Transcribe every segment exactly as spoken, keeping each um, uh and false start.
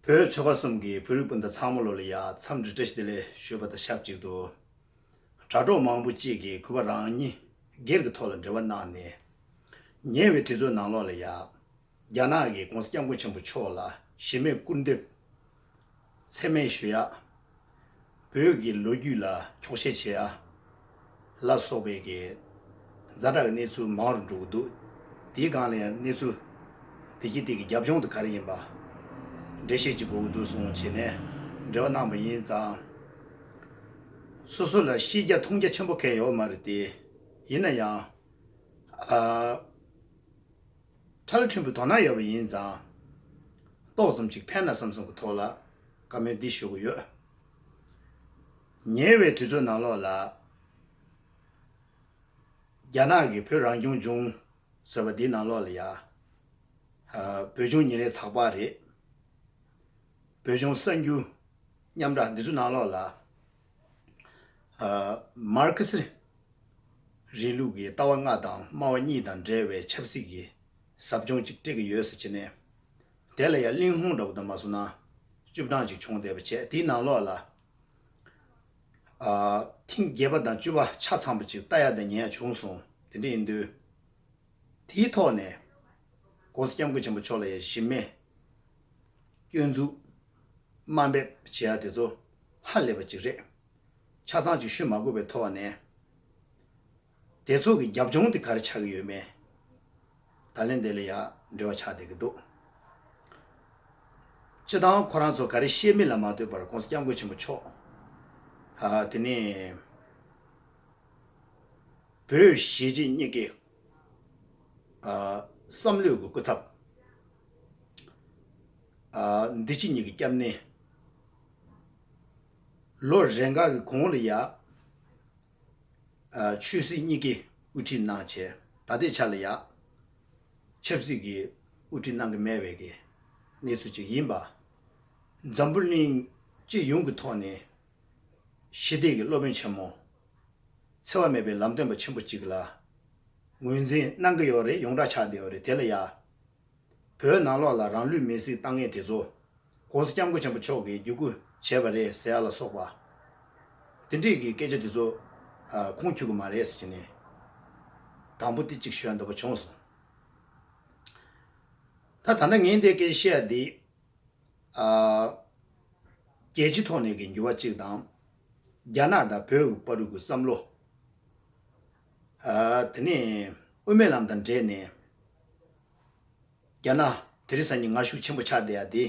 བོད་ཆོལ་ཁ་གསུམ་གྱི་བོད་རིགས་སྤུན་ཟླ་ཚང་མ་ལོ་ལ་ཡ་འཚམས་འདྲི་བཀྲ་ཤིས་བདེ་ལེགས་ཞུས་པ་དང་ཆབས་ཅིག་ཏུ། དྲ་གྲོགས་མང་པོ་གཅིག་གིས་གུས་པ་རང་ཉིད་སྒེར་གྱི་ཐོག་ལ་འབྲེལ་བ་གནང་ནས། ཉེ་བའི་དུས་ཚོད་ནང་ལོགས་ལ་ཡ། རྒྱ་ནག་གི་༸གོང་ས་༸སྐྱབས་མགོན་ཆེན་པོ་མཆོག་ལ་གཞི་མེད་སྐུར་འདེབས། མཚན་སྨད་ཞུ་ཡག་བོད་ཀྱི་ལོ་རྒྱུས་ལ་འཁྱོག་བཤད་བྱེད་ཡག་ལ་སོགས་པའི་གི་ཛ་དྲག་གི་གནས་ཚུལ་མང་རུ་འགྲོ་གི་འདུག་དེའི་སྒང་ལ་ཡང་གནས་ཚུལ་དེ་གྱི་དེ་གི་རྒྱབ་ལྗོངས་དེ་ག་རེ་ཡིན་པ་འགྲེལ་བཤད་ཅིག་དགོས་ཀྱི་འདུག་གསུངས་བྱས་ནས་འབྲེལ་བ་གནང་པ་ཡིན་ཙང་། སོ་སོ་ལ་ཤེས་རྒྱ་མཐོང་རྒྱ་ཆེན་པོ་གང་ཡོད་མ་རེད་དེ། ཡིན་ན་ཡང་། ཨ། ཁྲ་ལ་ཕྲན་བུ་དོ་སྣང་ཡོད་པ་ཡིན་ཙང་། ཏོག་ཙམ་ཅིག་ཕན་ན་བསམ་བསམ་གྱི་ཐོག་ལ་བཀའ་མོལ་འདི་ཞུ་གི་ཡོད། ཉེ་བའི་དུས་ཚོད་ནང་ལོགས་ལ། རྒྱ་ནག་གི་བོད་རང་སྐྱོང་ལྗོངས་ཟེར་བ་འདིའི་ནང་ལོགས་ལ་ཡ། ཨ། བོད་ལྗོངས་ཉིན་རེའི་ཚགས་པར་རེད། བོད་ལྗོངས་གསར་འགྱུར་མཉམ་འབྲེལ་འདི་ཚོའི་ནང་ལོགས་ལ། ཨ། མར་ཁེ་སི་རིང་ལུགས་ཀྱི་ལྟ་བ་ལྔ་དང་སྨྲ་བ་གཉིས་དང་འབྲེལ་བའི་ཆབ་སྲིད་ཀྱི་ཟབ་སྦྱོང་ཅིག་སྤྲད་ཀྱི་ཡོད་ཟེར་བྱས་ནས། དེ་ལ་ཡང་གླེང་སློང་འདྲ་པོ་དང་མ་སོང་ན་བཅུ་གྲངས་ཅིག་བྱུང་བསྡད་པ་བྱས། དེའི་ནང་ལོགས་ལ། ཨ། ཐེངས་བརྒྱད་པ་དང་བཅུ་པ་ཆ་ཚང་པ་ཅིག་ལྟ་ཡག་དང་ཉན་ཡག་བྱུང་སོང་། དེ་འདྲ་ཡིན་དུས། དེའི་ཐོག་ནས་༸གོང་ས་༸སྐྱབས་མགོན་ཆེན་པོ་མཆོག་ལ་ཡང་གཞི་མེད་སྐྱོན་འཛུགས་དམའ་འབེབས་བྱེད་ཡག་དེ་ཚོ་ཧ་ལས་པ་ཅིག་རེད། ཆ་ཚང་ཅིག་ཞུ་མ་དགོས་པའི་ཐོག་ནས། དེ་ཚོ་གི་རྒྱབ་ལྗོངས་དེ་ག་རེ་ཆགས་ཀྱི་ཡོད་མེད། ད་ལན་འདི་ལ་ཡ་འབྲེལ་བ་ཆགས་བསྡད་ཀྱི་འདུག་སྤྱིར་བཏང་ཁོ་རང་ཚོ་ག་རེ་བཤད་མིན་ལ་མ་ལྟོས་པར་༸གོང་ས་༸སྐྱབས་མགོན་ཆེན་པོ་མཆོག་ཨ། དེ་ནས་བོད་གཞིས་བྱེས་གཉིས་ཀའི། ཨ། བསམ་བློའི་གི་སྐུ་ཚབ། ཨ། འདི་ཕྱི་གཉིས་ཀྱི་སྐྱབས་གནས། ལོ་རེ་འགའ་གི་གོང་ལ་ཡ། ཨ། ཆོས་སྲིད་གཉིས་ཀའི་དབུ་ཁྲིད་གནང་བྱས། ད་ལྟའི་ཆ་ལ་ཡ། ཆབ་སྲིད་ཀྱི་དབུ་ཁྲིད་གནང་གི་མེད་པའི་གི་གནས་ཚུལ་ཅིག་ཡིན་པ། འཛམ་བུ་གླིང་སྤྱི་ཡོངས་ཀྱི་ཐོག་ནས་ཞི་བདེ་གི་སློབ་དཔོན་ཆེན་མོ། འཚེ་བ་མེད་པའི་ལམ་སྟོན་པ་ཆེན་པོ་ཅིག་ལ་ངོས་འཛིན་གནང་གི་ཡོད་རེད། ཡོངས་གྲགས་ཆགས་བསྡད་ཡོད་རེད། དེ་ལ་ཡ། བོད་ནང་ལོགས་ལ་རང་ལུས་མེར་སྲེག་བཏང་མཁན་དེ་ཚོ་༸གོང་ས་༸སྐྱབས་མགོན་ཆེན་པོ་མཆོག་གིས་བརྒྱུད་སྐུལ་བྱས་པ་རེད་ཟེར་ཡ་ལ་སོགས་པ། དེ་འདྲས་ཀྱི་སྐད་ཆ་དེ་ཚོ། ཨ། ཁུངས་འཁྱོལ་གི་མ་རེད་ཟེར་ནས། དང་པོ་དེ་གཅིག་ཞུ་ཡ་འདོད་པ་བྱུང་སོང་། ད་ད་ལྟ་ངས་འདི་སྐད་ཆ་བཤད་ཡ་འདི། ཨ། རྒྱལ་སྤྱིའི་ཐོག་ནས་ཀྱི་འགྱུར་བ་གཅིག་དང་། རྒྱ་ནག་དང་བོད་ཀྱི་བར་དུ་གྱི་བསམ་བློ། ཨ། དེ་ནས་དབུ་མའི་ལམ་དང་འབྲེལ་ནས། རྒྱ་ནག་དེ་རིང་སང་ཉིན་ངར་ཤུགས་ཆེན་པོ་ཆགས་བསྡད་ཡ་དེ།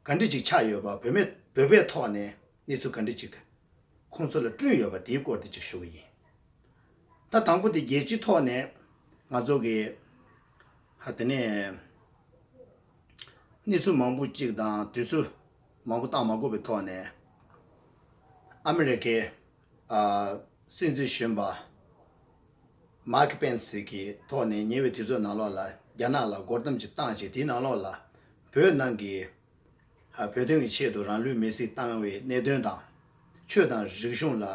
ག་འདྲ་ཅིག་ཆགས་ཡོད་པ། བོད་མི་བོད་པའི་ཐོག་ནས་གནས་ཚུལ་ག་འདྲ་ཅིག་ཁོང་ཚོ་ལ་བསྐྲུན་ཡོད་པ་དེའི་སྐོར་དེ་ཅིག་ཞུ་གི་ཡིན། ད་དང་པོ་དེ་རྒྱལ་སྤྱིའི་ཐོག་ནས་ང་ཚོ་གི། ཧ། དེ་ནས་གནས་ཚུལ་མང་པོ་ཅིག་དང་དུས་ཚོད་མང་པོ་བཏང་མ་དགོས་པའི་ཐོག་ནས། ཨ་མི་རི་ཀའི། ཨ། སྲིད་འཛིན་གཞོན་པ་མཱིག་པེན་སི་གི་ཐོག་ནས་ཉེ་བའི་དུས་ཚོད་ནང་ལོགས་ལ་རྒྱ་ནག་ལ་སྒོ་བསྡམས་ཅིག་བཏང་བྱས། དེའི་ནང་ལོགས་ལ་བོད་ནང་གི། ཨ། བོད་དོན་གྱི་ཆེད་དུ་རང་ལུས་མེར་སྲེག་བཏང་བའི་གནད་དོན་དང་། ཆོས་དང་རིག་གཞུང་ལ། ཨ།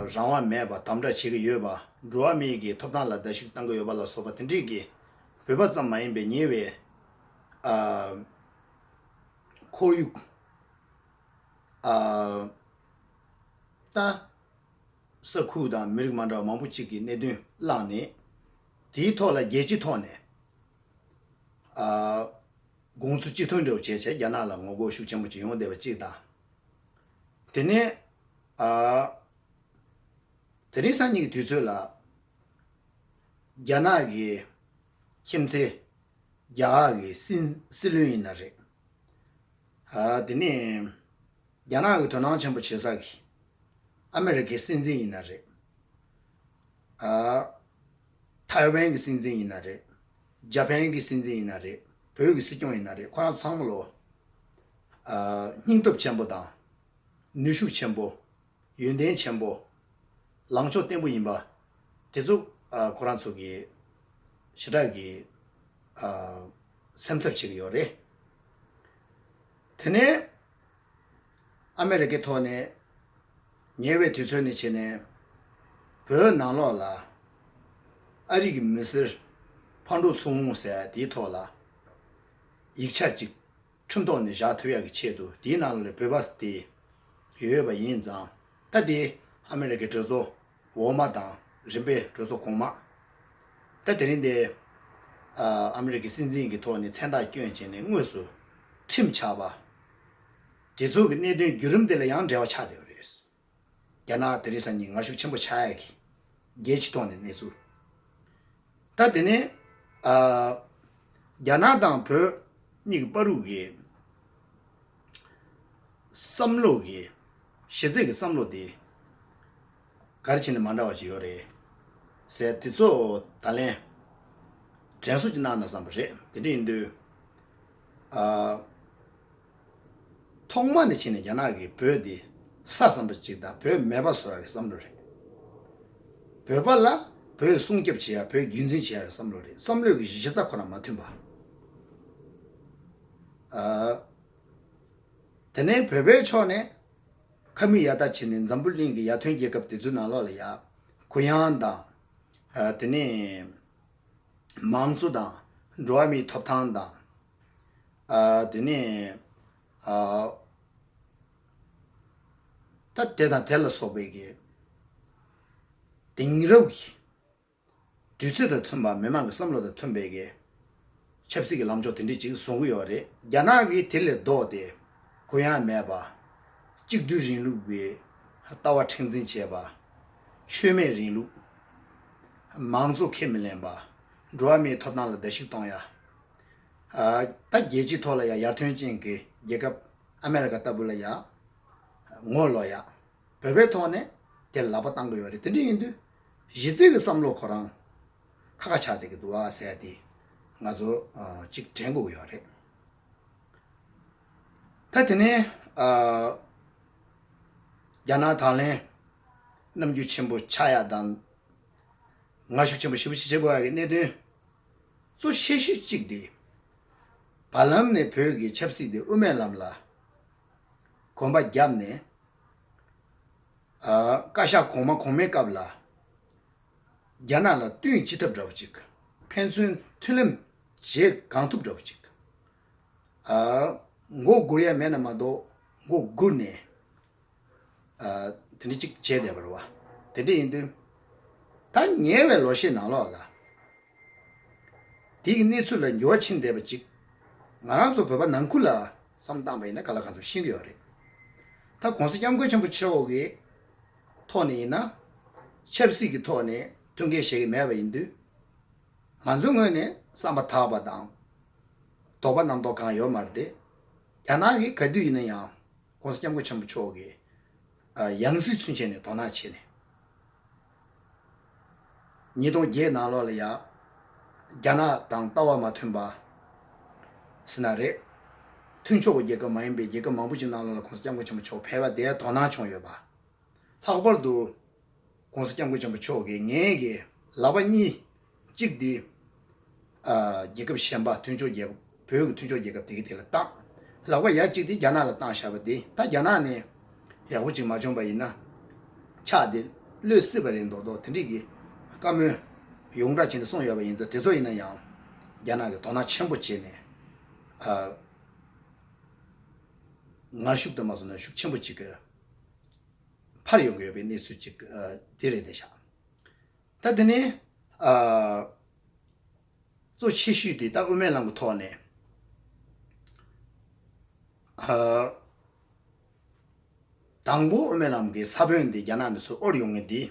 རང་དབང་མེད་པ་དམ་དྲག་བྱེད་ཀྱི་ཡོད་པ། འགྲོ་བ་མིའི་གི་ཐོབ་ཐང་ལ་བརྡལ་བཤིག་བཏང་གི་ཡོད་པ་ལ་སོགས་པ་དེ་འདྲས་ཀྱི་བོད་པ་ཙམ་མ་ཡིན་པའི་ཉེ་བའི། ཨ། ཁོར་ཡུག་ཨ། ད་ས་ཁུལ་དང་མི་རིགས་མ་འདྲ་བ་མང་པོ་ཅིག་གི་གནད་དོན་བླངས་ནས། དེའི་ཐོག་ལ་རྒྱལ་སྤྱིའི་ཐོག་ནས། ཨ། དགོངས་ཚུལ་གཅིག་མཐུན་འདྲ་བོ་བྱས་བྱས་རྒྱ་ནག་ལ་ངོ་རྒོལ་ཤུགས་ཆེན་པོ་ཅིག་ཡོང་བསྡད་པ་གཅིག་དང་། དེ་ནས། ཨ། དེ་རིང་སང་ཉིན་གྱི་དུས་ཚོད་ལ། རྒྱ་ནག་གི་ཁྱིམ་མཚེས་རྒྱ་གར་གྱི་སྲིད་སྲིད་བློན་ཡིན་ན་རེད། ཨ། དེ་ནས་རྒྱ་ནག་གི་དོ་སྣང་ཆེན་པོ་བྱེད་ས་གི་ཨ་མི་རི་ཀའི་སྲིད་འཛིན་ཡིན་ན་རེད། ཨ། ཐའེ་ཝན་གྱི་སྲིད་འཛིན་ཡིན་ན་རེད། ཇ་པན་གྱི་སྲིད་འཛིན་ཡིན་ན་རེད། བོད་ཀྱི་སྲིད་སྐྱོང་ཡིན་ན་རེད། ཁོ་རང་ཚང་མ་ལོ། ཨ། སྙིང་སྟོབས་ཆེན་པོ་དང་། ནུས་ཤུགས་ཆེན་པོ། ཡོན་ཏན་ཆེན་པོ། ལངས་ཕྱོགས་བརྟན་པོ་ཡིན་པ། དེ་ཚོ། ཨ། ཁོ་རང་ཚོ་གི་ཞེ་དྲག་གི། ཨ། སེམས་འཚབ་བྱེད་ཀྱི་ཡོད་རེད། དེ་ནས་ཨ་མི་རི་ཀའི་ཐོག་ནས་ཉེ་བའི་དུས་ཚོད་ནས་བྱས་ནས་བོད་ནང་ལོགས་ལ་ཨ་རི་གི་མི་སེར་ཕར་འགྲོ་ཚུར་འོང་ཟེར་དེའི་ཐོག་ལ། ཡིག་ཆ་ཅིག་ཁྲིམས་ཐོག་ནས་བཞག་ཐུབ་ཡག་གི་ཆེད་དུ་དེའི་ནང་ལ་བོད་པ་དེ་ཡོད་པ་ཡིན་ཙང་། ད་དེ་ཨ་མི་རི་ཀའི་གྲོས་ཚོགས་འོག་མ་དང་རིམ་པས་གྲོས་ཚོགས་གོང་མ། ད་དེ་རིང་འདི་ཨ་ཨ་མི་རི་ཀའི་སྲིད་འཛིན་གྱི་ཐོག་ནས་མཚན་རྟགས་བསྐྱོན་བྱས་ནས་དངོས་སུ་ཁྲིམས་ཆགས་པ། དེ་ཚོ་གི་གནད་དོན་བརྒྱུད་རིམ་དེ་ལ་ཡང་འབྲེལ་བ་ཆགས་བསྡད་པ་རེད། རྒྱ་ནག་དེ་རིང་སང་ཉིན་ངར་ཤུགས་ཆེན་པོ་ཆགས་ཡག་གི་རྒྱལ་སྤྱི་ཐོག་ནས་གནས་ཚུལ། ད་དེ་ནས་ཨ་རྒྱ་ནག་དང་བོད་གཉིས་ཀྱི་བར་དུ་གི་བསམ་བློ་གི་གཞི་རྩའི་གི་བསམ་བློ་དེ་ག་རེ་བྱས་ནས་མ་འདྲ་བ་ཅིག་ཡོད་རེད་ཟེར། དེ་ཚོ་ད་ལན་དྲན་གསོ་ཅིག་གནང་ན་བསམ་པ་རེད། དེ་འདྲ་ཡིན་དུས་ཨ། ཐོག་མ་ནས་བྱས་ནས་རྒྱ་ནག་གིས་བོད་འདི་ས་བསམ་པ་ཅིག་དང་བོད་མེད་པ་བཟོ་ཡག་གི་བསམ་བློ་རེད། བོད་པ་ལ་བོད་སྲུང་སྐྱོབ་བྱེད་ཡག་བོད་རྒྱུན་འཛིན་བྱེད་ཡག་གི་བསམ་བློ་རེད། བསམ་བློ་གི་གཞི་རྩ་ཁོ་རང་མ་མཐུན་པ། ཨ། དེ་ནས་བོད་པའི་ཕྱོགས་ནས་ཁ་མིག་ཡར་ལྟ་བྱས་ནས་འཛམ་བུ་གླིང་གི་ཡར་ཐོན་རྒྱལ་ཁབ་དེ་ཚོའི་ནང་ལོགས་ལ་ཡ་གུ་ཡངས་དང་། ཨ། དེ་ནས་མང་གཙོ་དང་འགྲོ་བ་མིའི་ཐོབ་ཐང་དང་། ཨ། དེ་ནས་ཨ། ད་དེ་དང་དེ་ལ་སོགས་པའི་གི་དེང་རབས་ཀྱི་དུས་ཚོད་དང་མཐུན་པ། མི་མང་གི་བསམ་བློ་དང་མཐུན་པའི་གི་ཆབ་སྲིད་ཀྱི་ལངས་ཕྱོགས་དེ་འདྲས་ཅིག་བཟུང་གི་ཡོད་རེད། རྒྱ་ནག་གིས་དེ་ལས་ལྡོག་སྟེ་གུ་ཡངས་མེད་པ། གཅིག་སྡུད་རིང་ལུགས་ཀྱི་ལྟ་བ་མཁྲེགས་འཛིན་བྱས་པ། ཆོས་མེད་རིང་ལུགས། མང་གཙོ་ཁས་མི་ལེན་པ། འགྲོ་བ་མིའི་ཐོབ་ཐང་ལ་བརྡལ་བཤིག་གཏོང་ཡ། ཨ། ད་རྒྱལ་སྤྱིའི་ཐོག་ལ་ཡ་ཡར་ཐོན་ཅན་གྱི་རྒྱལ་ཁབ་ཨ་མེ་རི་ཀ་ལྟ་བུ་ལ་ཡ་ངོ་ལོག་ཡ། བོད་པའི་ཐོག་ནས་དེར་ལག་པ་བཏང་གི་ཡོད་རེད། དེ་འདྲ་ཡིན་དུས་གཞི་རྩའི་གི་བསམ་བློ་ཁོ་རང་ཁ་ཁ་ཆགས་བསྡད་ཀྱི་འདུག་བ་ཟེར་ཏེ་ང་ཚོ་ཨ་གཅིག་དྲན་དགོས་ཀྱི་ཡོད་རེད། ད་དེ་ནས་ཨ་རྒྱ་ནག་ད་ལན་རྣམ་འགྱུར་ཆེན་པོ་ཆགས་ཡ་དང་ངར་ཤུགས་ཆེན་པོ་ཞེ་པོ་ཅིག་བྱེད་དགོས་ཡ་གི་གནད་དོན་གཙོ་ཆེ་ཤོས་གཅིག་དེ། བར་ལམ་ནས་བོད་ཀྱི་ཆབ་སྲིད་དེ་དབུ་མའི་ལམ་ལ་གོམ་པ་བརྒྱབ་ནས། ཨ། བཀའ་ཤག་གོང་མ་གོང་མའི་སྐབས་ལ་རྒྱ་ནག་ལ་བསྟུན་ཅི་ཐུབ་འདྲ་བོ་ཅིག་ཕན་ཚུན་མཐུན་ལམ་བྱེད་གང་ཐུབ་འདྲ་བོ་ཅིག་ཨ། མགོ་སྒུར་ཡ་མེད་ན་མ་གཏོགས་མགོ་སྒུར་ནས། ཨ། དེ་འདྲ་ཅིག་བྱས་བསྡད་པ་རེད་བ། དེ་འདྲ་ཡིན་དུས་ད་ཉེ་བའི་ལོ་ཤས་ནང་ལོགས་ལ། དེ་གི་གནས་ཚུལ་ལ་འགྱུར་བ་ཕྱིན་བསྡད་པ་ཅིག་ང་རང་ཚོ་བོད་པ་ནང་ཁུལ་ལ་བསམ་བཏང་བ་ཡིན་ན་ག་ལ་གང་ཚོད་ཤེས་ཀྱི་ཡོད་རེད། ད་༸གོང་ས་༸སྐྱབས་མགོན་ཆེན་པོ་མཆོག་གི་ཐོག་ནས་ཡིན་ན། ཆབ་སྲིད་ཀྱི་ཐོག་ནས་ཐུགས་འགན་བཞེས་ཀྱི་མེད་པ་ཡིན་དུས། ང་ཚོའི་ངོས་ནས་བསམ་པ་དག་པ་དང་དོགས་པ་རྣམ་རྟོག་གང་ཡོད་མ་རེད་དེ། རྒྱ་ནག་གིས་ག་དུས་ཡིན་ན་ཡང་༸གོང་ས་༸སྐྱབས་མགོན་ཆེན་པོ་མཆོག་གི་ཨ་ཡང་སྲིད་ཚུན་ཆད་ནས་དོ་སྣང་བྱས་ནས། ཉིས་སྟོང་བརྒྱད་ནང་ལོགས་ལ་ཡ། རྒྱ་ནག་དང་ལྟ་བ་མ་མཐུན་པ་ཟེར་ན་རེད། མཐུན་ཕྱོགས་ཀྱི་རྒྱལ་ཁབ་མ་ཡིན་པའི་རྒྱལ་ཁབ་མང་པོ་ཅིག་ནང་ལོགས་ལ་༸གོང་ས་༸སྐྱབས་མགོན་ཆེན་པོ་མཆོག་ཕེབས་པ་དེར་དོ་སྣང་བྱུང་ཡོད་པ། ལྷག་པར་དུ་༸གོང་ས་༸སྐྱབས་མགོན་ཆེན་པོ་མཆོག་གིས་ངའི་གི་ལག་པ་གཉིས་གཅིག་དེ། ཨ། རྒྱལ་ཁབ་གཞན་པ་མཐུན་ཕྱོགས་རྒྱལ་ཁབ། བོད་ཀྱི་མཐུན་ཕྱོགས་རྒྱལ་ཁབ་དེ་གི་དེ་ལ་བཏང་། ལག་པ་ཡ་གཅིག་དེ་རྒྱ་ནག་ལ་བཏང་བཞག་པ་དེ། ད་རྒྱ་ནག་ནས་ཡག་པོ་ཅིག་མ་བྱུང་པ་ཡིན་ན། ཕྱག་དེ་གློད་སྲིད་པ་རེད་མདོག་མདོག་དེ་འདྲས་ཀྱི་བཀའ་མོལ་ཡོངས་གྲགས་བྱས་ནས་གསུངས་ཡོད་པ་ཡིན་ཙང་། དེ་ཚོ་ཡིན་ན་ཡང་རྒྱ་ནག་གིས་དོ་སྣང་ཆེན་པོ་བྱས་ནས། ཨ། ངར་ཤུགས་དུ་མ་སོང་ན་ཤུགས་ཆེན་པོ་ཅིག་གི་འཕར་ཡོང་གི་ཡོད་པའི་གནས་ཚུལ་ཅིག་ཨ། དེ་རེད་བསྡད་ཤག་ད་དེ་ནས་ཨ། གཙོ་ཆེ་ཤོས་དེ་ད་དབུ་མའི་ལམ་གྱི་ཐོག་ནས། ཨ། དང་པོ་དབུ་མའི་ལམ་གྱི་ས་བོན་འདི་རྒྱ་ནག་ནས་ཚུར་དབོར་ཡོང་མཁན་འདི།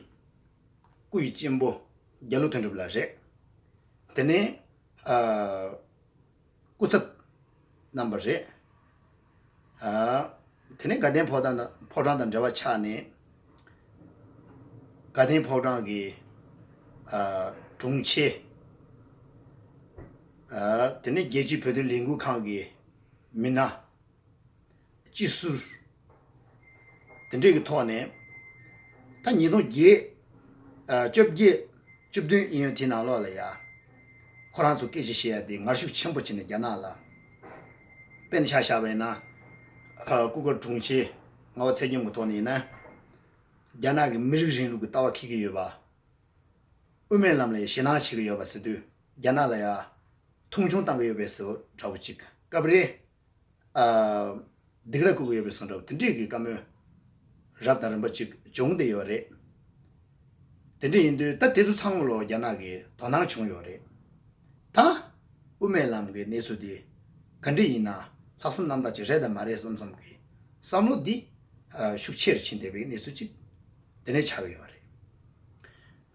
སྐུ་ཡི་གཅེན་པོ་རྒྱ་ལོ་དོན་གྲུབ་ལགས་རེད། དེ་ནས་ཨ། སྐུ་ཚབ་གནང་བ་རེད། ཨ། དེ་ནས་དགའ་ལྡན་ཕོ་བྲང་དང་། ཕོ་བྲང་དང་འབྲེལ་བ་ཆགས་ནས། དགའ་ལྡན་ཕོ་བྲང་གི་ཨ། དྲུང་ཆེ། ཨ། དེ་ནས་རྒྱལ་སྤྱིའི་བོད་དོན་ལས་འགུལ་ཁང་གི་མི་སྣ། སྤྱི་ཟུར། དེ་འདྲས་ཀྱི་ཐོག་ནས། ད་ཉིས་སྟོང་བརྒྱད། ཨ། བཅོ་བརྒྱད། བཅུ་བདུན་ཡིན་ཡོད་དེ་ནང་ལོགས་ལ་ཡ། ཁོ་རང་ཚོ་སྐད་ཆ་བཤད་ཡ་དེ་ངར་ཤུགས་ཆེན་པོ་བྱས་ནས་རྒྱ་ནག་ལ། དཔེར་ན་ཆ་བཞག་པ་ཡིན་ན། ཨ། སྐུ་སྒེར་དྲུང་ཆེ་ངག་དབང་ཚེ་རིང་གི་ཐོག་ནས་ཡིན་ན། རྒྱ་ནག་གིས་མི་རིགས་རིང་ལུགས་ཀྱི་ལྟ་བ་འཁྱེར་གྱི་ཡོད་པ། དབུ་མའི་ལམ་ལ་ཡ་ཞེད་སྣང་བྱེད་ཀྱི་ཡོད་པ་ཟེར་དུས། རྒྱ་ནག་ལ་ཡ་མཐོང་ཆུང་བཏང་གི་ཡོད་པའི་བཟོ་འདྲ་བོ་ཅིག་སྐབས་རེ་ཨ་སྡིགས་ར་བསྐུལ་གྱི་ཡོད་པའི་བཟོ་འདྲ་དེ་འདྲས་ཀྱི་བཀའ་མོལ་རབ་དང་རིམ་པ་ཅིག་བྱུང་བསྡད་ཡོད་རེད། དེ་འདྲ་ཡིན་དུས་ད་དེ་ཚོ་ཚང་མ་ལོ་རྒྱ་ནག་གིས་དོ་སྣང་བྱུང་ཡོད་རེད། ད་དབུ་མའི་ལམ་གྱི་གནས་ཚུལ་འདི་ག་འདྲ་ཡིན་ན་ལྷག་བསམ་རྣམ་དག་ཅིག་རེད་དམ་མ་རེད་བསམ་བསམ་གྱི་བསམ་བློ་འདི་ཤུགས་ཆེ་རུ་ཕྱིན་བསྡད་པའི་གནས་ཚུལ་ཅིག་དེ་ནས་ཆགས་ཀྱི་ཡོད་རེད།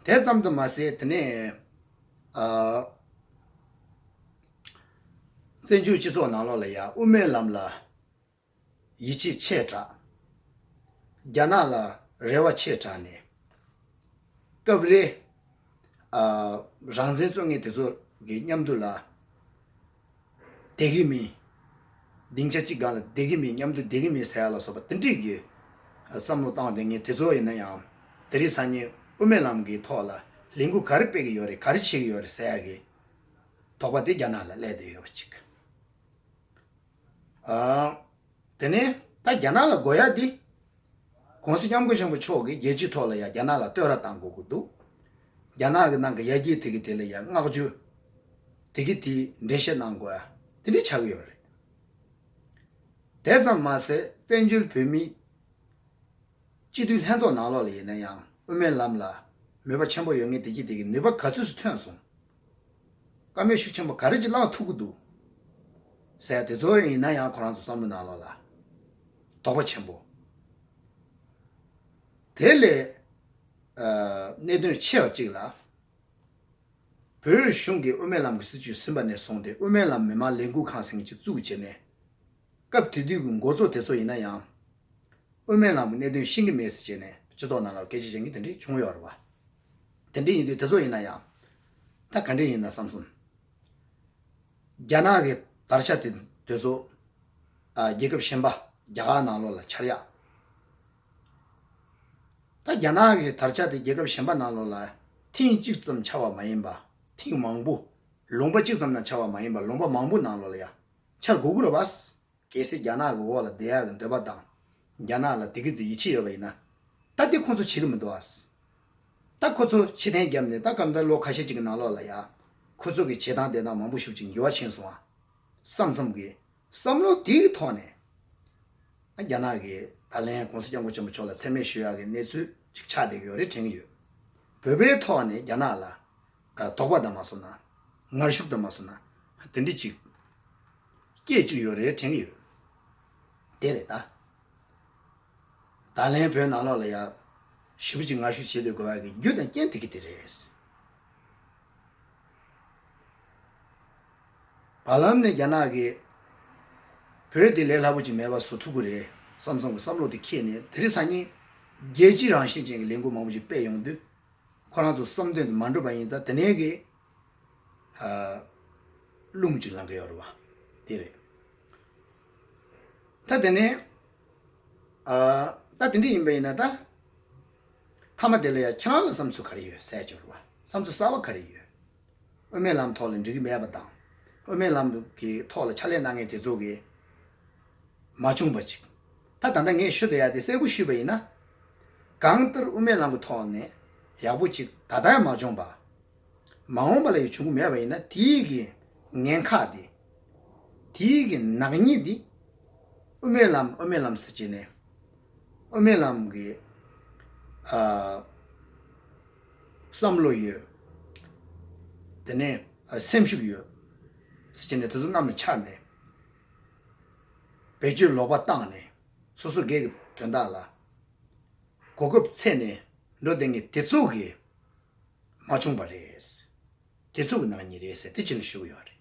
དེ་ཙམ་དུ་མ་ཟད་དེ་ནས་ཨ། བཙན་བྱོལ་སྤྱི་ཚོགས་ནང་ལོགས་ལ་ཡང་དབུ་མའི་ལམ་ལ་ཡིད་ཆེས་ཆེ་དྲགས། རྒྱ་ནག་ལ་རེ་བ་ཆེ་དྲགས་ནས་སྐབས་རེ་ཨ་རང་བཙན་རྩོད་མཁན་དེ་ཚོ་གི་མཉམ་དུ་ལ་བསྡད་ཀྱི་མིན། སྡིངས་ཆ་གཅིག་སྒང་ལ་བསྡད་ཀྱི་མིན། མཉམ་དུ་བསྡད་ཀྱི་མིན་ཟེར་ཡ་ལ་སོགས་པ་དེ་འདྲས་ཀྱི་བསམ་བློ་བཏང་བསྡད་མཁན་དེ་ཚོ་ཡིན་ན་ཡང་དེ་རིང་སང་ཉིན་དབུ་མའི་ལམ་གྱི་ཐོག་ལ་ལས་འགུལ་ག་རེ་སྤེལ་གྱི་ཡོད་རེད། ག་རེ་བྱེད་ཀྱི་ཡོད་རེད་ཟེར་ཡ་གི་དོགས་པ་དེ་རྒྱ་ནག་ལ་སླེབས་བསྡད་ཡོད་པ་ཅིག་ཨ། དེ་ནས་ད་རྒྱ་ནག་ལ་དགོས་ཡ་འདི། ༸གོང་ས་༸སྐྱབས་མགོན་ཆེན་པོ་མཆོག་གིས་རྒྱལ་སྤྱིའི་ཐོག་ལ་ཡ་རྒྱ་ནག་ལ་བསྟོད་ར་བཏང་དགོས་ཀྱི་འདུག་རྒྱ་ནག་གི་ནང་གི་ཡར་རྒྱས་དེ་གི་དེ་ལ་ཡ་བསྔགས་བརྗོད་དེ་གི་དེ་འགྲེལ་བཤད་གནང་དགོས་ཡ་དེ་འདྲ་ཆགས་ཀྱི་ཡོད་རེད། དེ་ཙམ་མ་ཟད་བཙན་བྱོལ་བོད་མི་སྤྱི་འཐུས་ལྷན་ཚོགས་ནང་ལོགས་ལ་ཡིན་ན་ཡང་དབུ་མའི་ལམ་ལ་མོས་པ་ཆེན་པོ་ཡོད་མཁན་དེ་གི་དེ་གི་ནུས་པ་ག་ཚོད་སུ་ཐོན་སོང་། བཀའ་མོལ་ཤུགས་ཆེན་པོ་ག་རེ་ཅིག་བླངས་ཐུབ་ཀྱི་འདུག་ཟེར་དེ་ཚོ་ཡིན་ན་ཡང་ཁོ་རང་ཚོ་བསམ་བློ་ནང་ལོགས་ལ་དོགས་པ་ཆེན་པོ། དེ་ལས་ཨ་གནད་དོན་ཆེ་བ་གཅིག་ལ་བོད་གཞུང་གིས་དབུ་མའི་ལམ་གྱི་སྲིད་བྱུས་ཟིན་པ་ནས་བཟུང་སྟེ་དབུ་མའི་ལམ་མི་མང་ལས་འགུལ་ཁང་ཟེར་མཁན་ཅིག་བཙུགས་བྱས་ནས་སྐབས་དེ་དུས་ཀྱི་འགོ་གཙོ་དེ་ཚོ་ཡིན་ན་ཡང་། དབུ་མའི་ལམ་གྱི་གནད་དོན་ཤེས་ཀྱི་མེད་ཟེར་བྱས་ནས་སྤྱི་ཚོགས་ནང་ལ་སྐད་ཆ་བཤད་མཁན་དེ་འདྲས་བྱུང་ཡོད་རེད་བ། དེ་འདྲས་ཡིན་དུས་དེ་ཚོ་ཡིན་ན་ཡང་། ད་ག་འདྲས་ཡིན་ན་བསམ་སོང་། རྒྱ་ནག་གི་དར་ཆ་དེ་དེ་ཚོ་ཨ་རྒྱལ་ཁབ་གཞན་པ་རྒྱ་གར་ནང་ལོགས་ལ་འཕྱར་ཡག་ད་རྒྱ་ནག་གི་དར་ཆ་དེ་རྒྱལ་ཁབ་གཞན་པ་ནང་ལོགས་ལ་ཐེངས་གཅིག་ཙམ་འཕྱར་བ་མ་ཡིན་པ་ཐེངས་མང་པོ། ལུང་པ་གཅིག་ཙམ་ན་འཕྱར་བ་མ་ཡིན་པ་ལུང་པ་མང་པོ་ནང་ལོགས་ལ་ཡང་འཕྱར་དགོས་ཀྱི་རེད་བ། གལ་སྲིད་རྒྱ་ནག་གི་འོག་ལ་བསྡད་ཡག་གི་འདོད་པ་དང་། རྒྱ་ནག་ལ་དེ་གི་ཙི་ཡིད་ཆེས་ཡོད་པ་ཡིན་ན། ད་དེ་ཁོང་ཚོ་བྱེད་ཀྱི་མི་འདུག་ཨ། ད་ཁོ་ཚོ་ཕྱིར་འཐེན་བརྒྱབ་ནས་ད་སྐབས་འདི་ལོ་ཁ་ཤས་ཅིག་གི་ནང་ལོགས་ལ་ཡ། ཁོ་ཚོ་གི་བྱེད་སྟངས་དེ་དང་མང་པོ་ཞིག་ཅིག་འགྱུར་བ་ཕྱིན་སོང་ཨ། བསམ་བསམ་གི། བསམ་བློ་དེའི་ཐོག་ནས། ཨ་རྒྱ་ནག་གི་ད་ལན་༸གོང་ས་༸སྐྱབས་མགོན་ཆེན་པོ་མཆོག་ལ་མཚན་སྨད་ཞུ་ཡག་གི་གནས་ཚུལ་ཅིག་ཆགས་བསྡད་ཀྱི་ཡོད་རེད་དྲན་གྱི་ཡོད། བོད་པའི་ཐོག་ནས་རྒྱ་ནག་ལ། ཨ་དོགས་པ་དང་མ་སོང་ན། ངར་ཤུགས་དང་མ་སོང་ན། དེ་འདྲ་ཅིག་སྐད་ཅིག་ཡོད་རེད་དྲན་གྱི་ཡོད། དེ་རེད་ད། ད་ལན་བོད་ནང་ལོགས་ལ་ཡ། ཞེ་པོ་ཅིག་ངར་ཤུགས་བྱེད་སྡོད་དགོས་པ་གི་རྒྱུ་དང་རྐྱེན་དེ་གི་དེ་རེད། བར་ལམ་ནས་རྒྱ་ནག་གིས་བོད་དེ་ལས་སླ་པོ་ཅིག་མེད་པ་བཟོ་ཐུབ་ཀྱི་རེད་བསམ་བསམ་གྱི་བསམ་བློ་དེ་འཁྱེར་ནས་དེ་རིང་སང་ཉིན་རྒྱལ་སྤྱི་རང་བཞིན་ཅན་གྱི་ལས་འགུལ་མང་པོ་ཅིག་སྤེལ་ཡོང་དུས་ཁོ་རང་ཚོ་བསམ་དོན་དེ་མ་འགྲུབ་པ་ཡིན་ཙང་དེ་ནས་གི་ཨ་རླུང་ཅིག་ལངས་ཀྱི་ཡོད་རེད་བ། དེ་རེད། ད་དེ་ནས་ཨ་ད་དེ་འདྲ་ཡིན་པ་ཡིན་ན་ད་མཐའ་མ་དེ་ལ་ཡ་ཁྱེད་རང་ལ་བསམ་ཚུལ་ག་རེ་ཡོད་ཟེར་ཅིག་རེད་བ། བསམ་ཚུལ་གསར་བ་ག་རེ་ཡོད། དབུ་མའི་ལམ་ཐོག་ལ་འགྲིག་གི་མེད་པ་དང་། དབུ་མའི་ལམ་གྱི་ཐོག་ལ་ཕྱག་ལས་གནང་མཁན་དེ་ཚོ་གིས་མ་བྱུང་བ་ཅིག་ད་ད་ལྟ་ངས་ཞུ་བསྡད་ཡ་དེ་གསལ་པོ་ཞུས་པ་ཡིན་ན། གང་ལྟར་དབུ་མའི་ལམ་གྱི་ཐོག་ནས་ཡག་པོ་ཅིག་ད་ལྟ་ཡང་མ་བྱུང་བ། མ་འོངས་པ་ལ་ཡང་བྱུང་གི་མེད་པ་ཡིན་ན་དེའི་གི་ངན་ཁག་དེ། དེའི་གི་ནག་ཉེས་དེ། དབུ་མའི་ལམ་དབུ་མའི་ལམ་ཟེར་བྱས་ནས། དབུ་མའི་ལམ་གྱི་ཨ་བསམ་བློ་ཡོད། དེ་ནས་ཨ་སེམས་ཤུགས་ཡོད་ཟེར་བྱས་ནས་དེ་ཚོ་གནམ་ལ་འཕྱར་ནས་བེད་སྤྱོད་ལོག་པ་བཏང་ནས་སོ་སོ་སྒེར་གྱི་དོན་དག་ལ་གོ་སྐབས་འཚོལ་ནས་འགྲོ་བསྡད་མཁན་དེ་ཚོ་གིས་མ་བྱུང་བ་རེད། དེ་ཚོ་གི་ནག་ཉེས་རེད་ཟེར་དེ་ཕྱིན་ཞུ་གི་ཡོད་རེད།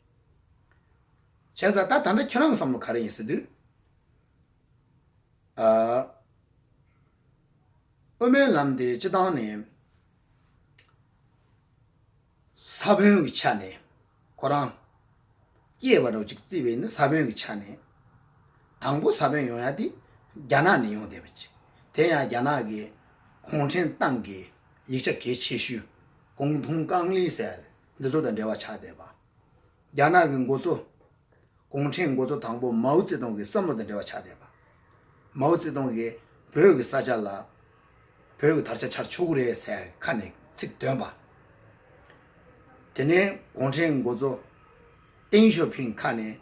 བྱས་ཙང་ད་ད་ལྟ་ཁྱེད་རང་གི་བསམ་བློ་ག་རེ་ཡིན་ཟེར་དུས། ཨ། དབུ་མའི་ལམ་དེ་སྤྱི་བཏང་ནས་ས་བོན་གྱི་ཆ་ནས་ཁོ་རང་སྐྱེས་པ་འདྲ་ཅིག་བརྩིས་པ་ཡིན་ན་ས་བོན་གྱི་ཆ་ནས་དང་པོ་ས་བོན་ཡོང་ཡ་དེ་རྒྱ་ནག་ནས་ཡོང་བསྡད་པ་ཅིག་དེ་ཡང་རྒྱ་ནག་གི་གུང་ཁྲན་ཏང་གི་ཡིག་ཆ་གལ་ཆེ་ཤོས་ཀོང་ཐུང་ཀང་ལི་ཟེར་འདི་ཚོ་དང་འབྲེལ་བ་ཆགས་བསྡད་པ། རྒྱ་ནག་གི་འགོ་གཙོ། གུང་ཁྲན་འགོ་གཙོ་དང་པོ་མའོ་ཙེ་ཏུང་གི་བསམ་བློ་དང་འབྲེལ་བ་ཆགས་བསྡད་པ། མའོ་ཙེ་ཏུང་གིས་བོད་ཀྱི་ས་ཆ་ལ་བོད་ཀྱི་དར་ཆ་འཕྱར་ཆོག་གི་རེད་ཟེར་ཁ་ནས་ཚིག་འདོན་པ། དེ་ནས་གུང་ཁྲན་འགོ་གཙོ་ཏེང་ཞའོ་ཕིང་ཁ་ནས་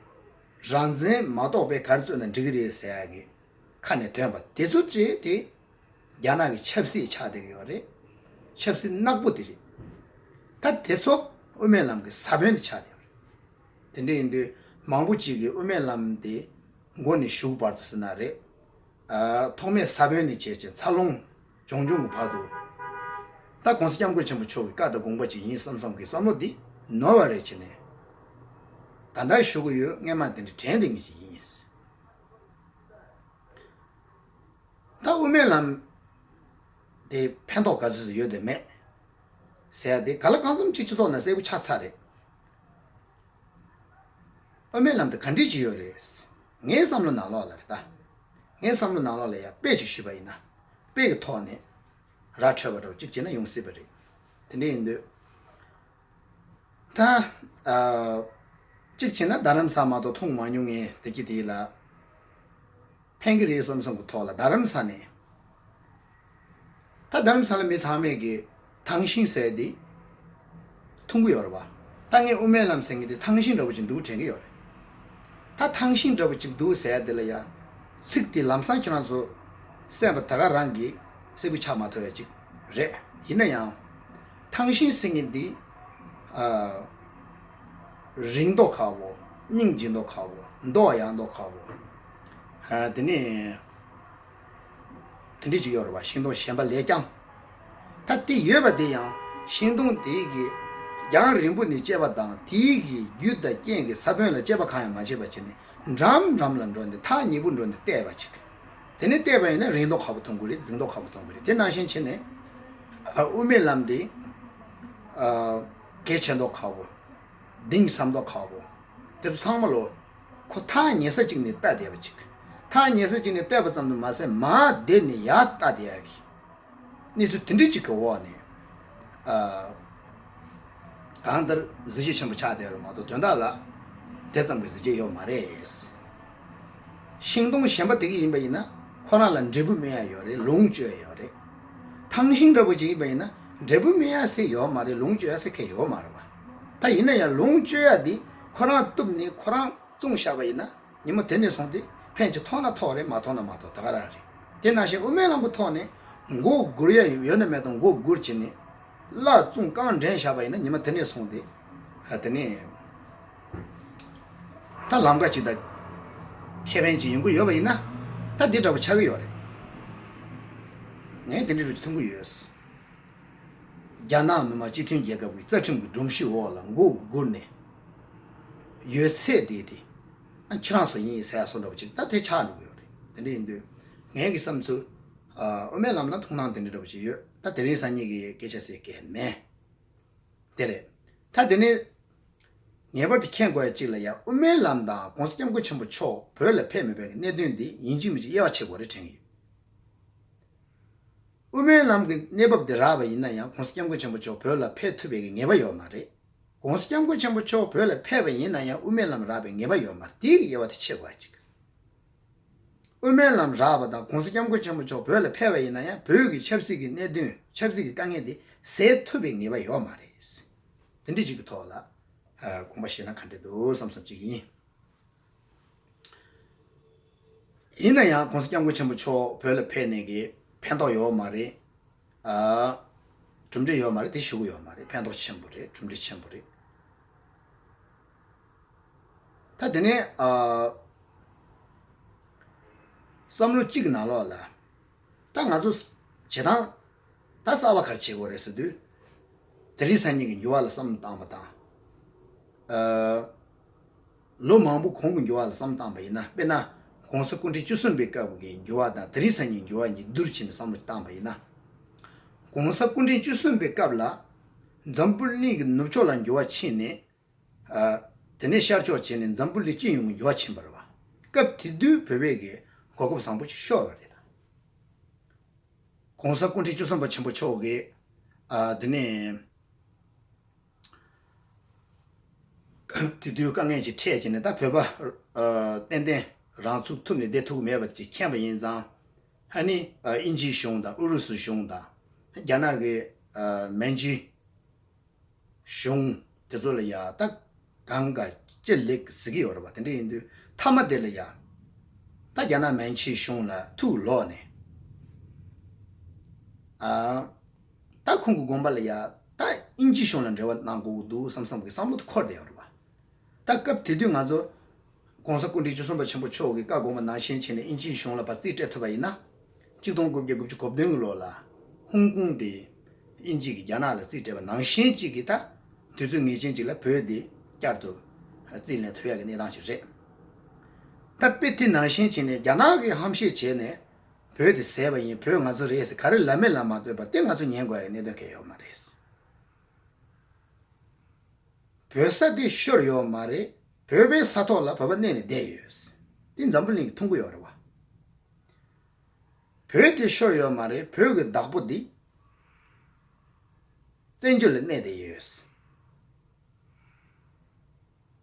རང་བཙན་མ་གཏོགས་པའི་ག་རེ་རྩོད་ན་འགྲིག་གི་རེད་ཟེར་ཡག་གི་ཁ་ནས་ཐོན་པ་དེ་ཚོ་རེད་དེ། རྒྱ་ནག་གི་ཆབ་སྲིད་ཆགས་བསྡད་ཀྱི་ཡོད་རེད། ཆབ་སྲིད་ནག་པོ་དེ་རེད། ད་དེ་ཚོ་དབུ་མའི་ལམ་གྱི་ས་བོན་དེ་ཆགས་བསྡད་ཡོད་རེད། དེ་འདྲ་ཡིན་དུས་མང་པོ་ཅིག་གིས་དབུ་མའི་ལམ་དེ་མགོ་ནས་གཞུག་བར་དུ་ཟེར་ན་རེད། ཨ། ཐོག་མའི་ས་བོན་ནས་བྱས་བྱས་འཚར་ལོངས་བྱུང་བྱུང་གི་བར་དུ། ད་༸གོང་ས་༸སྐྱབས་མགོན་ཆེན་པོ་མཆོག་གི་བཀའ་དང་དགོངས་པ་ཅིག་ཡིན་བསམ་བསམ་གི་བསམ་བློ་འདི་ནོར་བ་རེད་བྱས་ནས། ད་ལྟ་ཞུ་གི་ཡོད། སྔས་མ་དེ་འདྲ་དྲན་བསྡད་མཁན་ཅིག་ཡིན། ད་དབུ་མའི་ལམ་དེ་ཕན་ཐོགས་ག་ཚོད་ཡོད་དེ་མེད་ཟེར་ཡ་དེ་ག་ལ་གང་འཚམ་ཅིག་སྤྱི་ཚོགས་ནང་གསལ་པོ་ཆགས་ཚར་རེད། དབུ་མའི་ལམ་དེ་ག་འདྲས་ཅིག་ཡོད་རེད། ངའི་བསམ་བློ་ནང་ལོགས་ལ་རེད་ད། ངའི་བསམ་བློ་ནང་ལོགས་ལ་ཡ་དཔེ་ཅིག་ཞུས་པ་ཡིན་ན། དཔེ་གི་ཐོག་ནས་ར་འཕྲོད་པ་འདྲ་བོ་ཅིག་བྱས་ན་ཡོང་སྲིད་པ་རེད། དེ་འདྲ་ཡིན་དུས། ད། ཨ། གཅིག་བྱས་ན་རྡ་རམ་ས་མ་གཏོགས་མཐོང་མ་མྱོང་ངས་དེ་གི་དེ་ལ་ཕན་གི་རེད་བསམ་བསམ་གི་ཐོག་ལ་རྡ་རམ་ས་ནས། ད་རྡ་རམ་ས་ལ་མི་ཚང་མས་ཀྱི་ཐང་ཤིང་ཟེར་དེ་འཐུང་གི་ཡོད་རེད་བ། ད་ངས་དབུ་མའི་ལམ་ཟེར་མཁན་དེ་ཐང་ཤིང་འདྲ་བོ་ཅིག་འདུག་དྲན་གི་ཡོད་རེད། ད་ཐང་ཤིང་འདྲ་བོ་ཅིག་འདུག་ཟེར་ཡ་དེ་ལ་ཡ། ཚིག་དེ་ལམ་སང་ཁྱེད་རང་ཚོ་སེམས་པ་ད་ག་རང་གི་གསལ་པོ་ཆགས་མ་ཐུབ་ཡ་ཅིག་རེད། ཡིན་ན་ཡང་། ཐང་ཤིང་ཟེར་མཁན་འདི། ཨ། རིང་མདོག་ཁ་བོ། སྙིང་རྗེ་མདོག་ཁ་བོ། མདོག་ཡང་མདོག་ཁ་བོ། ཨ། དེ་ནས། དེ་འདྲས་ཅིག་ཡོད་རེད་བ། ཤིང་སྡོང་གཞན་པ་ལས་ཀྱང་། ད་དེ་ཡོད་པ་དེ་ཡང་ཤིང་སྡོང་དེ་གི་རྒྱང་རིང་པོ་ནས་བཅད་པ་དང་དེ་གི་རྒྱུ་དང་རྐྱེན་གྱི་ས་བོན་ལ་དཔྱད་པ་གང་ཡང་མ་བྱས་པ་བྱས་ནས་འགྲམ་འགྲམ་ལ་འགྲོ་ནས་ཐག་ཉེ་པོ་འགྲོ་ནས་བལྟས་པ་ཅིག་དེ་ནས་བལྟས་པ་ཡིན་ན་རིང་མདོག་ཁ་པོ་མཐོང་གི་རེད། འཛིང་མདོག་ཁ་པོ་མཐོང་གི་རེད། དེ་ནང་བཞིན་བྱས་ནས། ཨ། དབུ་མའི་ལམ་འདི། ཨ། གལ་ཆེ་མདོག་ཁ་པོ། གཏིང་ཟབ་མདོག་ཁ་པོ། དེ་ཚོ་ཚང་མ་ལོ། ཁོ་ཐག་ཉེ་ས་གཅིག་ནས་ལྟ་བསྡད་པ་ཅིག་ཐག་ཉེ་ས་གཅིག་ནས་བལྟས་པ་ཙམ་དུ་མ་ཟད་མར་བསྡད་ནས་ཡར་ལྟ་བསྡད་ཡ་གི་གནས་ཚུལ་དེ་འདྲ་ཅིག་གི་འོག་ནས། ཨ། གང་ལྟར་གཟི་བརྗིད་ཆེན་པོ་ཆགས་བསྡད་རེད་མ་གཏོགས་དོན་དག་ལ་དེ་ཙམ་གྱི་གཟི་བརྗིད་ཡོད་མ་རེད། ཤིང་སྡོང་གཞན་པ་དེ་ག་ཡིན་པ་ཡིན་ན་ཁོ་རང་ལ་འབྲས་བུ་སྨིན་ཡ་ཡོད་རེད། ལོངས་སྤྱོད་ཡ་ཡོད་རེད། ཐང་ཤིང་འདྲ་པོ་ཅིག་ཡིན་པ་ཡིན་ན་འབྲས་བུ་སྨིན་ཡ་ཟེར་ཡོད་མ་རེད། ལོངས་སྤྱོད་ཡ་ཟེར་མཁན་ཡོད་མ་རེད་བ། ད་ཡིན་ན་ཡང་ལོངས་སྤྱོད་ཡ་འདི་ཁོ་རང་གཏུབ་ནས་ཁོ་རང་བཙོང་བཞག་པ་ཡིན་ན་ཉིན་མོ་དེ་ནས་བཟུང་སྟེ་ཕན་ཅིག་ཐོགས་ན་ཐོགས་རེད། མ་ཐོགས་ན་མ་ཐོགས་ད་ག་རང་རེད། དེ་ནང་བཞིན་དབུ་མའི་ལམ་གྱི་ཐོག་ནས་མགོ་སྒུར་ཡ་ཡོད་ན་མེད་དང་མགོ་སྒུར་བྱས་ནས་བླ་བཙོང་རྐང་འདྲེན་བཞག་པ་ཡིན་ན་ཉི་མ་དེ་ནས་བཟུང་སྟེ། ཨ། དེ་ནས་ད་ལམ་ཁ་ཅིག་དང་ཁེ་ཕན་ཅིག་ཡོང་གི་ཡོད་པ་ཡིན་ན་ད་འདི་འདྲ་པོ་ཆགས་ཀྱི་ཡོད་རེད། ངས་དེ་འདྲ་རུ་མཐོང་གི་ཡོད། རྒྱ་ནག་མི་དམངས་སྤྱི་མཐུན་རྒྱལ་ཁབ་ཀྱི་རྩ་ཁྲིམས་ཀྱི་སྒྲོམ་གཞི་འོག་ལ་མགོ་སྒུར་ནས་ཡོད་ཚད་དེ་དེ་ཨ་ཁྱེད་རང་ཚོ་ཡིན་ཟེར་ཡ་བཟོ་འདྲ་པོ་ཅིག་ད་དེ་ཆགས་འགྲོ་གི་ཡོད་རེད། དེ་འདྲ་ཡིན་དུས་ངའི་གི་བསམ་ཚུལ། ཨ། དབུ་མའི་ལམ་ལ་མཐོང་སྣང་དེ་འདྲ་འདྲ་པོ་ཅིག་ཡོད། ད་དེ་རིང་སང་ཉིན་གི་སྐད་ཆ་ཟེར་མཁན་མེད། དེ་རེད། ད་དེ་ནས་ངེས་པར་དུ་མཁྱེན་དགོས་ཡ་གཅིག་ལ་ཡ་དབུ་མའི་ལམ་དང་༸གོང་ས་༸སྐྱབས་མགོན་ཆེན་པོ་མཆོག་བོད་ལ་ཕེབས་མེད་པའི་གནད་དོན་འདི་ཡིན་གཅིག་མིན་གཅིག་དབྱེ་བ་ཕྱེ་དགོས་རེད་དྲན་གྱི་ཡོད། དབུ་མའི་ལམ་གྱི་གནས་བབ་འདི་རག་པ་ཡིན་ན་ཡང་༸གོང་ས་༸སྐྱབས་མགོན་ཆེན་པོ་མཆོག་བོད་ལ་ཕེབས་ཐུབ་པའི་ངེས་པ་ཡོད་མ་རེད། ༸གོང་ས་༸སྐྱབས་མགོན་ཆེན་པོ་མཆོག་བོད་ལ་ཕེབས་པ་ཡིན་ན་ཡང་དབུ་མའི་ལམ་རག་པའི་ངེས་པ་ཡོད་མ་རེད། དེའི་དབྱེ་བ་དེ་ཕྱེ་དགོས་ཡ་གཅིག་དབུ་མའི་ལམ་རག་པ་དང་༸གོང་ས་༸སྐྱབས་མགོན་ཆེན་པོ་མཆོག་བོད་ལ་ཕེབས་པ་ཡིན་ན་ཡང་བོད་ཀྱི་ཆབ་སྲིད་ཀྱི་གནད་དོན་ཆབ་སྲིད་ཀྱི་དཀའ་ངལ་དེ་སེལ་ཐུབ་པའི་ངེས་པ་ཡོད་མ་རེད། དེ་འདྲ་ཅིག་གི་ཐོག་ལ་དགོངས་པ་བཞེས་ན་ག་འདྲ་འདུག་བསམ་བསམ་ཅིག་ཡིན། ཡིན་ན་ཡང་༸གོང་ས་༸སྐྱབས་མགོན་ཆེན་པོ་མཆོག་བོད་ལ་ཕེབས་ནས་ཀྱི་ཕན་ཐོགས་ཡོད་མ་རེད། ཨ། གྲུབ་འབྲས་ཡོད་མ་རེད། དེ་ཞུ་གི་ཡོད་མ་རེད། ཕན་ཐོགས་ཆེན་པོ་རེད། གྲུབ་འབྲས་ཆེན་པོ་རེད། ད་དེ་ནས་ཨ། བསམ་བློ་གཅིག་གི་ནང་ལོགས་ལ་ད་ང་ཚོ་བྱེད་སྟངས་ད་གསར་པ་ག་རེ་བྱེད་དགོས་རེད་ཟེར་དུས། དེ་རིང་སང་ཉིན་གྱི་འགྱུར་བ་ལ་བསམ་བློ་བཏང་བ་དང་། ཨ། ལོ་མང་པོ་གོང་གི་འགྱུར་བ་ལ་བསམ་བློ་བཏང་བ་ཡིན་ན། དཔེར་ན་༸གོང་ས་སྐུ་ཕྲེང་བཅུ་གསུམ་པའི་སྐབས་ཀྱི་འགྱུར་བ་དང་དེ་རིང་སང་ཉིན་འགྱུར་བ་གཉིས་བསྡུར་བྱས་ནས་བསམ་བློ་བཏང་བ་ཡིན་ན། ༸གོང་ས་སྐུ་ཕྲེང་བཅུ་གསུམ་པའི་སྐབས་ལ་འཛམ་བུ་གླིང་གི་ནུབ་ཕྱོགས་ལ་འགྱུར་བ་ཕྱིན་ནས། ཨ། དེ་ནས་ཤར་ཕྱོགས་བྱས་ནས་འཛམ་བུ་གླིང་སྤྱི་ཡོངས་ཀྱི་འགྱུར་བ་ཕྱིན་པ་རེད་བ། སྐབས་དེ་དུས་བོད་པས་ཀྱི་གོ་སྐབས་བཟང་པོ་ཞིག་ཤོར་བ་རེད། ༸གོང་ས་སྐུ་ཕྲེང་བཅུ་གསུམ་པ་ཆེན་པོ་མཆོག་གིས། ཨ། དེ་ནས་དེ་དུས་དཀའ་ངལ་ཅིག་འཕྲད་བྱས་ནས་ད་བོད་པ། ཨ། ཏན་ཏན་རང་ཚུགས་ཐུབ་ནས་བསྡད་ཐུབ་ཀྱི་མེད་པ་ཅིག་མཁྱེན་པ་ཡིན་ཙང་། ཨ་ནི། ཨ། དབྱིན་ཇིའི་གཞུང་དང་ཨུ་རུ་སུའི་གཞུང་དང་རྒྱ་ནག་གི། ཨ། མན་ཇུའི་གཞུང་དེ་ཚོ་ལ་ཡ་ད་གང་ག་ ཅི་ལེགས་ཟེར་གྱི་ཡོད་རེད་པ། དེ་འདྲ་ཡིན་དུས་མཐའ་མ་དེ་ལ་ཡ། ད་རྒྱ་ནག་མན་ཆད་གཞུང་ལ་ཐུགས་ལོག་ནས། ཨ། ད་ཁོང་གི་དགོངས་པ་ལ་ཡ། ད་དབྱིན་ཇིའི་གཞུང་ལ་འབྲེལ་བ་གནང་དགོས་ཀྱི་འདུག་བསམ་བསམ་གྱི་བསམ་བློ་དེ་འཁོར་བསྡད་ཡོད་རེད་པ། ད་སྐབས་དེ་དུས་ང་ཚོ། ༸གོང་ས་སྐུ་ཕྲེང་བཅུ་གསུམ་པ་ཆེན་པོ་མཆོག་གི་བཀའ་དགོངས་པ་ནང་བཞིན་བྱས་ནས་དབྱིན་ཇིའི་གཞུང་ལ་ཕར་རྩིས་སྤྲད་ཐུབ་པ་ཡིན་ན། གཅིག་སྟོང་དགུ་བརྒྱ་དགུ་བཅུ་གོ་བདུན་གྱི་ལོ་ལ་ཧོང་ཀོང་དེ་དབྱིན་ཇི་གིས་རྒྱ་ནག་ལ་རྩིས་སྤྲད་པ་ནང་བཞིན་གཅིག་གིས་ད་དུས་ཚོད་ངེས་ཅན་གཅིག་ལ་བོད་དེ་བསྐྱར་དུ་རྩིས་ལེན་ཐུབ་ཡག་གི་གནས་སྟངས་ཤིག་རེད། ད་དཔེ་དེ་ནང་བཞིན་བྱས་ནས་རྒྱ་ནག་གིས་ཧམ་བཤད་བྱས་ནས་བོད་དེ་ཟས་པ་ཡིན། བོད་ང་ཚོ་རེད་ཟེར་ག་རེ་ལབ་མེད་ལབ་མ་སྡོད་པར་དེ་ང་ཚོ་ཉན་དགོས་ཡག་གནད་དོན་གང་ཡང་ཡོད་མ་རེད། བོད་ས་དེ་ཤོར་ཡོད་མ་རེད། བོད་པའི་ས་ཐོག་ལ་བོད་པ་གནས་ནས་བསྡད་ཡོད། དེ་འཛམ་བུ་གླིང་གིས་མཐོང་གི་ཡོད་རེད་བ། བོད་དེ་ཤོར་ཡོད་མ་རེད། བོད་ཀྱི་བདག་པོ་འདི་བཙན་བྱོལ་ལ་གནས་བསྡད་ཡོད།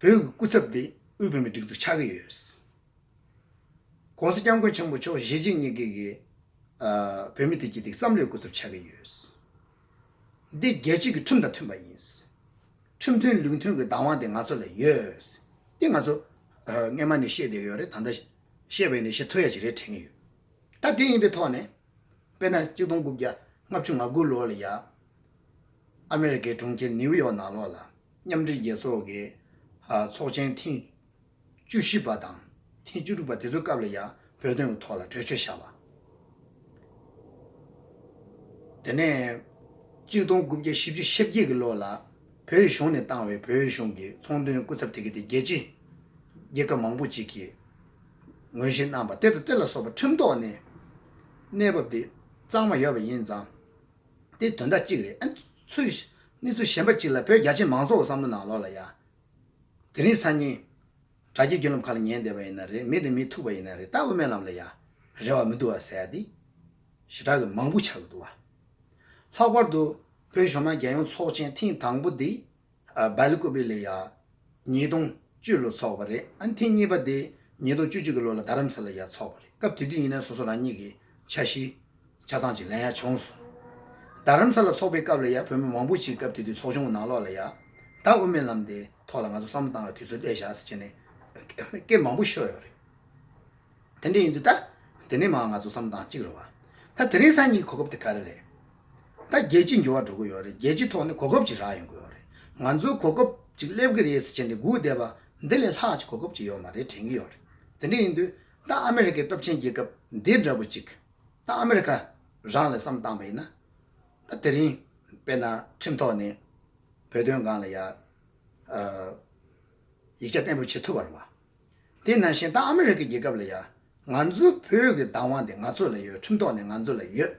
བོད་ཀྱི་སྐུ་ཚབ་འདི་དབུས་བོད་མིའི་སྒྲིག་འཛུགས་ཆགས་ཀྱི་ཡོད། ༸གོང་ས་༸སྐྱབས་མགོན་ཆེན་པོ་མཆོག་གཞིས་བྱེས་གཉིས་ཀྱི་གི། ཨ། བོད་མི་དེ་གྱིས་དེ་བསམ་བློའི་སྐུ་ཚབ་ཆགས་ཀྱི་ཡོད། འདི་རྒྱལ་སྤྱི་གི་ཁྲིམས་དང་མཐུན་པ་ཡིན། ཁྲིམས་མཐུན་ལུགས་མཐུན་གྱི་བདག་དབང་དེ་ང་ཚོ་ལ་ཡོད། དེ་ང་ཚོ། ཨ། སྔོན་མ་ནས་བཤད་བསྡད་ཡོད་རེད། ད་ལྟ་བཤད་པ་ཡིན་ན་བཤད་ཐུབ་ཡ་ཅིག་རེད་དྲན་གྱི་ཡོད། ད་དེ་ཡིན་པའི་ཐོག་ནས། དཔེར་ན་གཅིག་སྟོང་དགུ་བརྒྱ་ལྔ་བཅུ་ང་དགུ་ལོ་ལ་ཡ། ཨ་མེ་རི་ཀའི་གྲོང་ཁྱེར་ནིའུ་ཡོག་ནང་ལོགས་ལ་མཉམ་འབྲེལ་རྒྱལ་ཚོགས་ཀྱི། ཨ། ཚོགས་ཆེན་ཐེངས་བཅུ་བཞི་པ་དང་ཐེངས་བཅུ་དྲུག་པ་དེ་ཚོའི་སྐབས་ལ་ཡ་བོད་དོན་གྱི་ཐོག་ལ་གྲོས་ཆོད་བཞག་པ། དེ་ནས་གཅིག་སྟོང་དགུ་བརྒྱ་བཞི་བཅུ་ཞེ་བརྒྱད་ཀྱི་ལོ་ལ་བོད་གཞུང་ནས་བཏང་བའི་བོད་གཞུང་གི་ཚོང་དོན་སྐུ་ཚབ་དེ་ག་དེ་རྒྱལ་སྤྱིའི་རྒྱལ་ཁབ་མང་པོ་ཅིག་གིས་ངོས་བཞེས་གནང་པ་དེ་དང་དེ་ལ་སོགས་པ་ཁྲིམས་ཐོག་ནས་གནས་བབ་དེ་གཙང་མ་ཡོད་པ་ཡིན་ཙང་། དེ་དོན་དག་གཅིག་རེད། ཨ། ཚུལ། གནས་ཚུལ་གཞན་པ་གཅིག་ལ་བོད་རྒྱ་ཆེ་མང་ཚོགས་ཀྱི་བསམ་བློ་ནང་ལོགས་ལ་ཡ། དེ་རིང་སང་ཉིན་དྲ་རྒྱའི་བརྒྱུད་ལམ་ཁག་ལ་ཉན་བསྡད་པ་ཡིན་ན་རེད། མི་དང་མི་ཐུག་པ་ཡིན་ན་རེད། ད་དབུ་མའི་ལམ་ལ་ཡ་རེ་བ་མི་འདུག་བ་ཟེར་ཡ་དེ་ཞེ་དྲག་གི་མང་པོ་ཆགས་ཀྱི་འདུག་བ། ལྷག་པར་དུ་བོད་གཞུང་མང་རྒྱལ་ཡོངས་ཚོགས་ཆེན་ཐེངས་དང་པོ་འདི། ཨ། སྦེལ་ཀོབ་ལ་ཡ་ཉིས་སྟོང་བཅུ་ལོ་ཚོགས་པ་རེད། ཨ། ཐེངས་གཉིས་པ་དེ་ཉིས་སྟོང་བཅུ་གཅིག་གི་ལོ་ལ་རྡ་རམ་ས་ལ་ཡ་ཚོགས་པ་རེད། སྐབས་དེ་དུས་ཡིན་ན་སོ་སོ་རང་ཉིད་ཀྱི་འཆར་གཞི་ཆ་ཚང་ཅིག་ལེན་ཡ་བྱུང་སོང་། རྡ་རམ་ས་ལ་ཚོགས་པའི་སྐབས་ལ་ཡ་བོད་མི་མང་པོ་ཞིག་སྐབས་དེ་དུས་ཚོགས་ཆུང་གི་ནང་ལོགས་ལ་ཡ། ད་དབུ་མའི་ལམ་དེ་ཐོག་ལ་ང་ཚོ་བསམ་བློ་བཏང་བའི་དུས་ཚོད་སླེབས་བཞག་ཟེར་བྱས་ནས་སྐད་མང་པོ་ཤོར་ཡོད་རེད། དེ་འདྲ་ཡིན་དུས་ད་དེ་ནས་མར་ང་ཚོ་བསམ་བློ་བཏང་གཅིག་རེད་བ། ད་དེ་རིང་སང་ཉིན་གོ་སྐབས་དེ་ག་རེ་རེད། ད་རྒྱལ་སྤྱིའི་འགྱུར་བ་འགྲོ་གི་ཡོད་རེད། རྒྱལ་སྤྱིའི་ཐོག་ནས་གོ་སྐབས་ཅིག་རག་ཡོང་གི་ཡོད་རེད། ང་ཚོའི་གོ་སྐབས་ཅིག་སླེབས་ཀྱི་རེད་ཟེར་བྱས་ནས་སྒུག་བསྡད་པ་འདི་ལས་ལྷག་ཅིག་གོ་སྐབས་ཅིག་ཡོད་མ་རེད་དྲན་གྱི་ཡོད་རེད། དེ་འདྲ་ཡིན་དུས་ད་ཨ་མེ་རི་ཀའི་སྟོབས་ཆེན་རྒྱལ་ཁབ་འདི་འདྲ་པོ་ཅིག་ད་ཨ་མེ་རི་ཀ་རང་ལ་བསམ་བཏང་བ་ཡིན་ན། ད་དེ་རིང་དཔེར་ན་ཁྲིམས་ཐོག་ནས་བོད་དོན་སྒང་ལ་ཡ། ཨ། ཡིག་ཆ་གཏན་འབེབས་བྱེད་ཐུབ་པ་རེད་བ། དེ་ནང་བཞིན་ད་ཨ་མེ་རི་ཀའི་རྒྱལ་ཁབ་ལ་ཡ། ང་ཚོའི་བོད་ཀྱི་བདག་དབང་དེ་ང་ཚོ་ལ་ཡོད། ཁྲིམས་ཐོག་ནས་ང་ཚོ་ལ་ཡོད།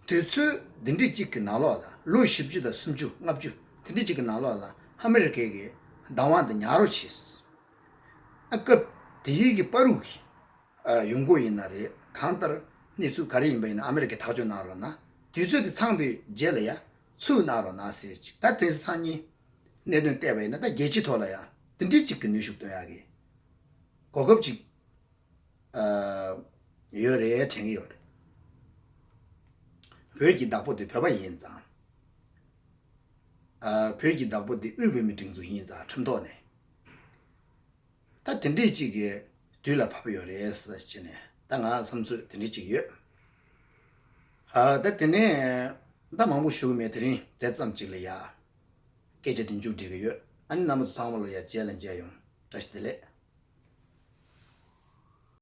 དུས་ཚོད་འདི་འདྲའི་གཅིག་གི་ནང་ལོགས་ལ། ལོ་བཞི་བཅུ་དང་སུམ་ཅུ་ལྔ་བཅུ་དེ་འདྲའི་གཅིག་གི་ནང་ལོགས་ལ་ཨ་མེ་རི་ཀའི་གི་བདག་དབང་དེ་ཉར་རོགས་བྱས། ཨ། སྐབས་དེའི་གི་བར་དུ་གི། ཨ། ཡོང་སྒོ་ཡིན་ན་རེད། གང་ལྟར་གནས་ཚུལ་ག་རེ་ཡིན་པ་ཡིན་ན་ཨ་མེ་རི་ཀས་ཐག་གཅོད་གནང་རོགས་གནང་། དུས་ཚོད་དེ་ཚང་པའི་རྗེས་ལ་ཡ་ཚུར་གནང་རོགས་གནང་ཟེར་ཅིག་ད་དེང་སང་ཉིན་གནད་དོན་བལྟས་པ་ཡིན་ན་ད་རྒྱལ་སྤྱིའི་ཐོག་ལ་ཡ་དེ་འདྲའི་ཅིག་གི་ནུས་ཤུགས་སྟོན་ཡག་གི་གོ་སྐབས་ཅིག་ཨ། ཡོད་རེད་དྲན་གྱི་ཡོད་རེད། བོད་ཀྱི་བདག་པོ་དེ་བོད་པ་ཡིན་ཙང་། ཨ། བོད་ཀྱི་བདག་པོ་དེ་དབུས་བོད་མིའི་སྒྲིག་འཛུགས་ཡིན་ཙང་ཁྲིམས་ཐོག་ནས། ད་དེ་འདྲས་ཅིག་གི་དུས་ལ་བབ་ཡོད་རེད་ཟེར་བྱས་ནས་ད་ང་བསམ་ཚུལ་དེ་འདྲས་ཅིག་ཡོད། ཨ། ད་དེ་ནས་ད་མང་པོ་ཞུ་གི་མེད། དེ་རིང་དེ་ཙམ་ཅིག་ལ་ཡ་སྐད་ཆ་དེ་མཇུག་སྒྲིལ་གི་ཡོད། ཨ་ནི་རྣམ་པ་ཚོ་ཚང་མ་ལ་ཡ་རྗེས་ལ་མཇལ་ཡོང་། བཀྲ་ཤིས་བདེ་ལེགས།